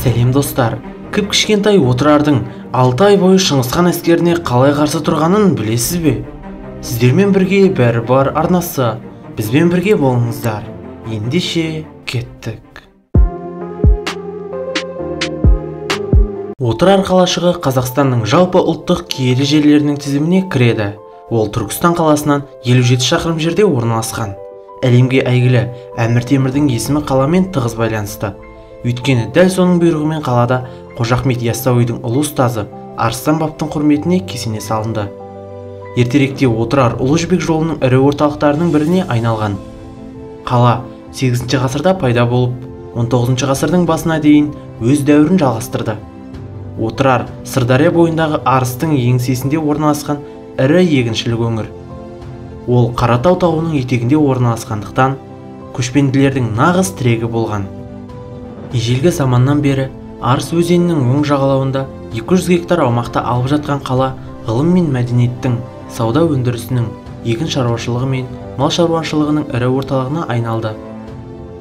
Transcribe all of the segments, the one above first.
Сәлем достар, кіп-кішкентай Отырардың 6 ай бойы Шыңғысхан әскеріне қалай қарсы тұрғанын білесіз бе? Сіздермен бірге бәрі бар арнасы, бізбен бірге болыңыздар. Ендеше кеттік. Отырар қалашығы Қазақстанның жалпы ұлттық киелі жерлерінің тізіміне кіреді. Ол Түркістан қаласынан 57 шақырым жерде орналасқан. Әлемге әйгілі Әмір Темірдің есімі қаламен тығыз байланысты. Өйткені дәл соның бұйрығымен қалада Қожа Ахмет Яссауидің ұлы ұстазы Арыстан баптың құрметіне кесене салынды. Ертеректе Отырар Ұлы Жібек жолының ірі орталықтарының біріне айналған. Қала 8 ғасырда пайда болып, 19 ғасырдың басына дейін өз дәуірін жалғастырды. Отырар Сырдария бойындағы Арыстың еңсесінде орналасқан ірі егіншілік өңір. Ол Қаратау тауының етегінде орналасқандықтан көшпенділердің нағыз тірегі болған. Ежелгі заманнан бері Арыс өзенінің оң жағалауында 200 гектар аумақты алып жатқан қала ғылым мен мәдениеттің, сауда өндірісінің, егін шаруашылығы мен мал шаруашылығының ірі орталығына айналды.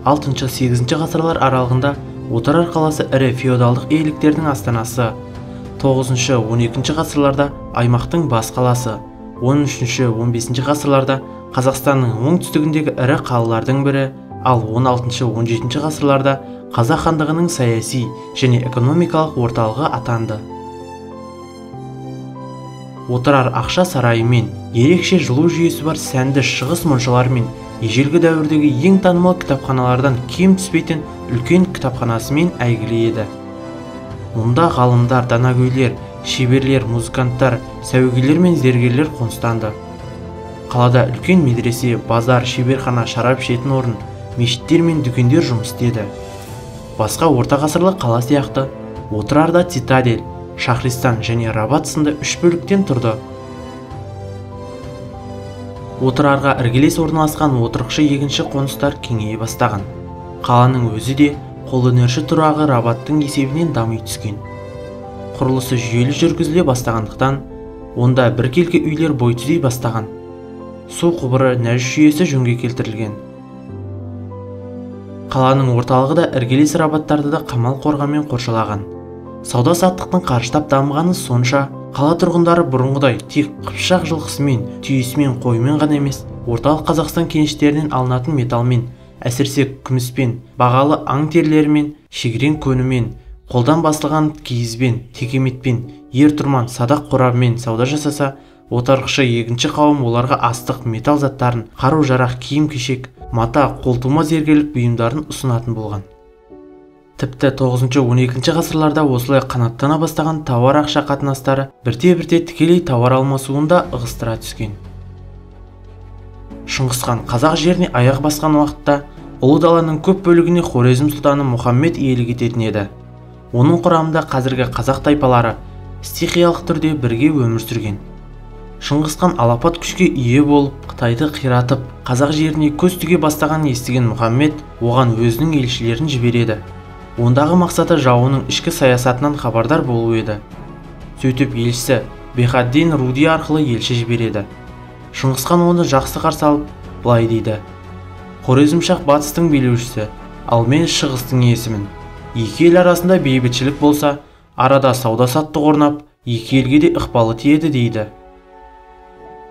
6-8 ғасырлар аралығында Отырар қаласы ірі феодалдық иеліктердің астанасы, 9-12 ғасырларда аймақтың бас қаласы, 13-15 ғасырларда Қазақстанның оңтүстігіндегі ірі қалалардың бірі, ал 16-17 ғасырларда Қазақ хандығының саяси және экономикалық орталығы атанды. Отырар ақша сарайымен, ерекше жылу жүйесі бар сәнді шығыс моншаларымен, ежелгі дәуірдегі ең танымал кітапханалардан кем түспейтін үлкен кітапханасымен әйгілі еді. Мұнда ғалымдар, данагөйлер, шеберлер, музыканттар, сәуегейлер мен зергерлер қоныстанды. Қалада үлкен медресе, базар, шеберхана, шарап ішетін орын, мешіттер мен дүкендер жұмыс істеді. Басқа орта ғасырлық қала сияқты Отырарда цитадель, шахристан және рабат сынды үш бөліктен тұрды. Отырарға іргелес орналасқан отырықшы егінші қоныстар кеңейе бастаған. Қаланың өзі де қолөнерші тұрағы рабаттың есебінен дами түскен. Құрылысы жүйелі жүргізіле бастағандықтан, онда біркелкі үйлер бой түзей бастаған. Су құбыры, нәжіс жүйесі жөнге келтірілген. Қаланың орталығы да іргелес рабаттарды да қамал қорғанмен қоршалаған. Сауда-саттықтың қарыштап дамығаны сонша, қала тұрғындары бұрынғыдай тек қыпшақ жылқысымен, түйесімен, қойымен ғана емес, орталық Қазақстан кеніштерінен алынатын металмен, әсіресе күміспен, бағалы аң терілерімен, шегірен көнімен, қолдан басылған киізбен, текеметпен, ер тұрман, садақ қорабымен сауда жасаса, отырықшы егінші қауым оларға астық, металл заттарын, қару-жарақ, киім-кешек, мата, қолтума зергерлік бұйымдарын ұсынатын болған. Тіпті 9-12 ғасырларда осылай қанаттана бастаған тауар ақша қатынастары бірте-бірте тікелей тауар алмасуында ығыстыра түскен. Шыңғысхан қазақ жеріне аяқ басқан уақытта Ұлы даланың көп бөлігіне Хорезм сұлтаны Мұхаммед иелік ететін еді. Оның құрамында қазіргі қазақ тайпалары стихиялық түрде бірге өмір сүрген. Шыңғысхан алапат күшке ие болып, Қытайды қиратып, қазақ жеріне көз түге бастағанын естіген Мұхаммед оған өзінің елшілерін жібереді. Ондағы мақсаты жауының ішкі саясатынан хабардар болу еді. Сөйтіп елшісі Бехаддин Руди арқылы елші жібереді. Шыңғысхан оны жақсы қарсы алып, былай дейді: Хорезмшах батыстың билеушісі, ал мен шығыстың иесімін. Екі ел арасында бейбітшілік болса, арада сауда-саттық орнап, екі елге де ықпалы тиеді дейді.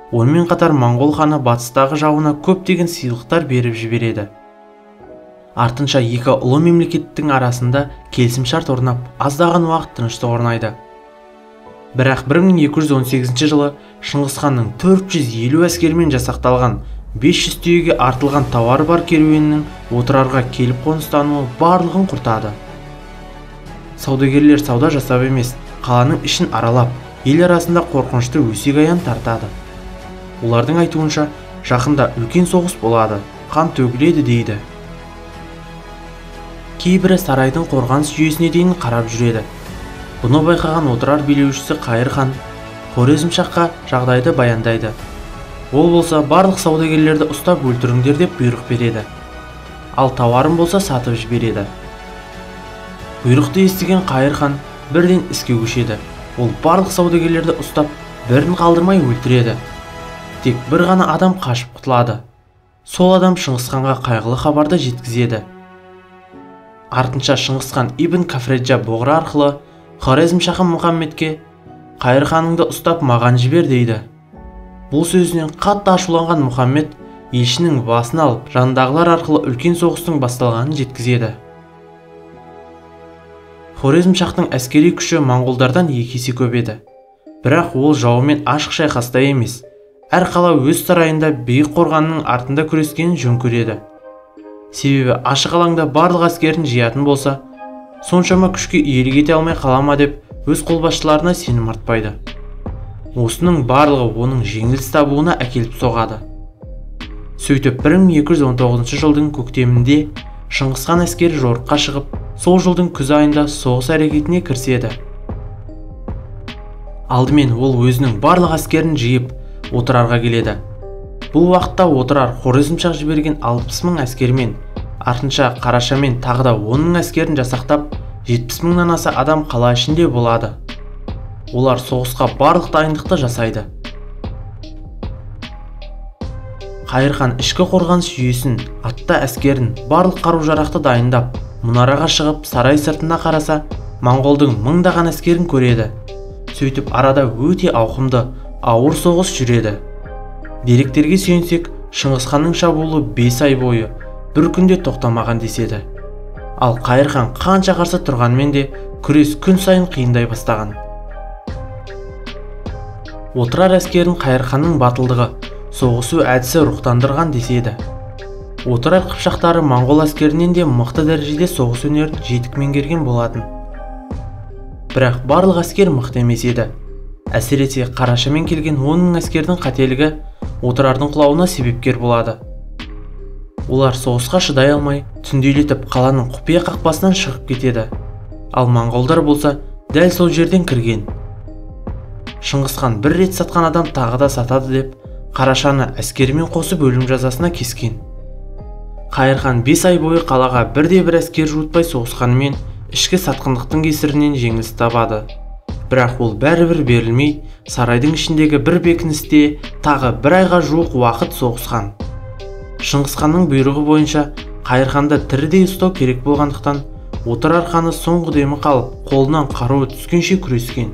Онымен қатар моңғол ханы батыстағы жауына көптеген сыйлықтар беріп жібереді. Артынша екі ұлы мемлекеттің арасында келісімшарт орнап, аздаған уақыт тыныштық орнайды. Бірақ 1218 жылы Шыңғысханның 450 әскерімен жасақталған 500 түйеге артылған тауары бар керуенінің Отырарға келіп қоныстануы барлығын құртады. Саудагерлер сауда жасап емес, қаланың ішін аралап, ел арасында қорқынышты өсек аян тартады. Олардың айтуынша, жақында үлкен соғыс болады, қан төгіледі дейді. Кейбірі сарайдың қорғаныс жүйесіне дейін қарап жүреді. Бұны байқаған Отырар билеушісі Қайыр хан Хорезмшахқа жағдайды баяндайды. Ол болса барлық саудагерлерді ұстап өлтіріңдер деп бұйрық береді. Ал тауарын болса сатып жібереді. Бұйрықты естіген Қайыр хан бірден іске көшеді. Ол барлық саудагерлерді ұстап, бірін қалдырмай өлтіреді. Тек бір ғана адам қашып құтылады. Сол адам Шыңғысханға қайғылы хабарды жеткізеді. Артынша Шыңғысхан ибн Кафреджа Бұғра арқылы Хорезм шахы Мұхаммедке «Қайыр ханыңды ұстап маған жібер» дейді. Бұл сөзінен қатты ашуланған Мұхаммед елшінің басын алып, жанындағылар арқылы үлкен соғыстың басталғанын жеткізеді. Хорезм шахтың әскери күші моңғолдардан екі есе көп еді. Бірақ ол жауымен ашық шайқаста емес, әр қала өз сарайында биік қорғанның артында күрескенін жөн көреді. Себебі ашық алаңда барлық әскерін жиятын болса, соншама күшке иелік ете алмай қалама деп өз қолбасшыларына сенім артпайды. Осының барлығы оның жеңіліс табуына әкеліп соғады. Сөйтіп 1219 жылдың көктемінде Шыңғысхан әскері жорыққа шығып, сол жылдың күз айында соғыс әрекетіне кіріседі. Алдымен ол өзінің барлық әскерін жиып, Отырарға келеді. Бұл уақытта Отырар Хорезм шах жіберген 60 мың әскермен, артынша Қарашамен тағы да 10 мың әскерін жасақтап, 70 мыңнан аса адам қала ішінде болады. Олар соғысқа барлық дайындықты жасайды. Қайыр хан ішкі қорғаныс жүйесін, атты әскерін, барлық қару-жарақты дайындап, мұнараға шығып сарай сыртына қараса, моңғолдың мыңдаған әскерін көреді. Сөйтіп арада өте ауқымды, ауыр соғыс жүреді. Деректерге сүйенсек, Шыңғысханның шабуылы 5 ай бойы бір күнде тоқтамаған деседі. Ал Қайыр хан қанша қарсы тұрғанмен де күрес күн сайын қиындай бастаған. Отырар әскерін Қайыр ханның батылдығы, соғысу әдісі рухтандырған деседі. Отырар қыпшақтары моңғол әскерінен де мықты дәрежеде соғыс өнерін жетік меңгерген болатын. Бірақ барлық әскер мықты емес еді. Әсіресе Қарашамен келген 10 мың әскердің қателігі Отырардың құлауына себепкер болады. Олар соғысқа шыдай алмай, түнделетіп қаланың құпия қақпасынан шығып кетеді. Ал моңғолдар болса, дәл сол жерден кірген. Шыңғысхан бір рет сатқан адам тағы да сатады деп, Қарашаны әскерімен қосып өлім жазасына кескен. Қайыр хан 5 ай бойы қалаға бірде-бір әскер жуытпай соғысқанымен ішкі сатқындықтың кесірінен жеңіліс табады. Бірақ ол бәрібір берілмей, сарайдың ішіндегі бір бекіністе тағы бір айға жуық уақыт соғысқан. Шыңғысханның бұйрығы бойынша Қайыр ханды тірідей ұстау керек болғандықтан, Отырар ханы соңғы демі қалып, қолынан қаруы түскенше күрескен.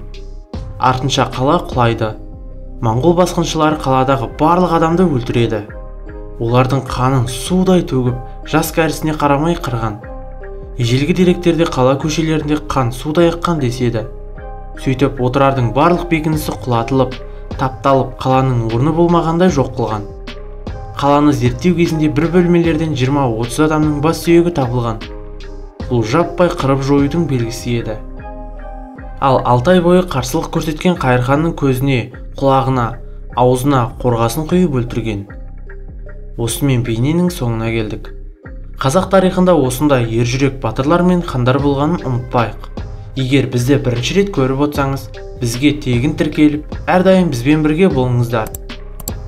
Артынша қала құлайды. Моңғол басқыншылары қаладағы барлық адамды өлтіреді. Олардың қанын судай төгіп, жас кәрісіне қарамай қырған. Ежелгі деректерде қала көшелерінде қан судай аққан деседі. Сөйтіп Отырардың барлық бекінісі құлатылып, тапталып, қаланың орны болмағандай жоқ қылған. Қаланы зерттеу кезінде бір бөлмелерден 20-30 адамның бас сүйегі табылған. Бұл жаппай қырып жоюдың белгісі еді. Ал 6 ай бойы қарсылық көрсеткен Қайыр ханның көзіне, құлағына, аузына қорғасын құйып өлтірген. Осымен бейненің соңына келдік. Қазақ тарихында осындай ержүрек батырлар мен хандар болғанын ұмытпайық. Егер бізді бірінші рет көріп отырсаңыз, бізге тегін тіркеліп, әрдайым бізбен бірге болыңыздар.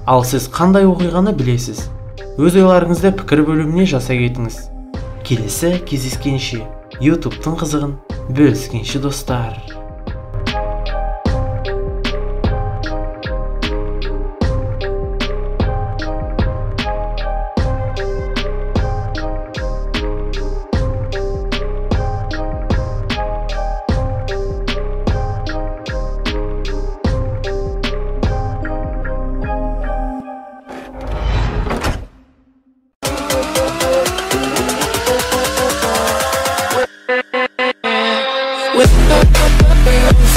Ал сіз қандай оқиғаны білесіз? Өз ойларыңызды пікір бөліміне жаза кетіңіз. Келесі кездескенше, YouTube'тың қызығын бөліскенше достар. With